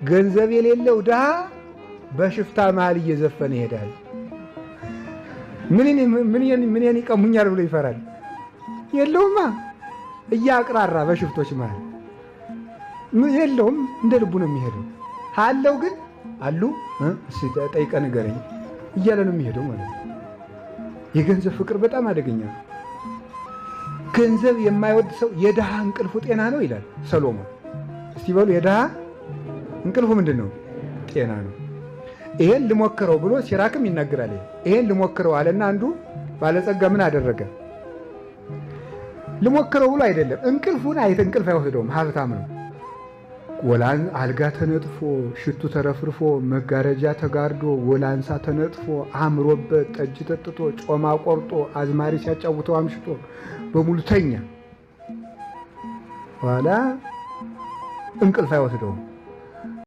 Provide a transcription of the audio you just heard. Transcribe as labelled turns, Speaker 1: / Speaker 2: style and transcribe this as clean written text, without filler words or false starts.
Speaker 1: ገንዘብ የሌለው ድሃ በሽፍታ መሃል እየዘፈነ ይሄዳል። ምን ይቀሙኛል ብሎ ይፈራል። የለውማ፣ እያቅራራ በሽፍቶች መሃል የለውም። እንደ ልቡ ነው የሚሄደው። አለው ግን አሉ ጠይቀ ንገረኝ እያለ ነው የሚሄደው ማለት ነው። የገንዘብ ፍቅር በጣም አደገኛ ነው። ገንዘብ የማይወድ ሰው የድሃ እንቅልፉ ጤና ነው ይላል ሰሎሞን። እስቲ በሉ፣ የድሃ እንቅልፉ ምንድን ነው? ጤና ነው። ይሄን ልሞክረው ብሎ ሲራክም ይናገራል። ይሄን ልሞክረው አለና አንዱ ባለጸጋ ምን አደረገ? ልሞክረው ብሎ አይደለም፣ እንቅልፉን አይተ እንቅልፍ አይወስደውም፣ ሀብታም ነው። ወላን አልጋ ተነጥፎ፣ ሽቱ ተረፍርፎ፣ መጋረጃ ተጋርዶ፣ ወላንሳ ተነጥፎ አምሮበት፣ ጠጅ ጠጥቶ፣ ጮማ ቆርጦ፣ አዝማሪ ሲያጫውተው አምሽቶ በሙሉ ተኛ። ኋላ እንቅልፍ አይወስደውም።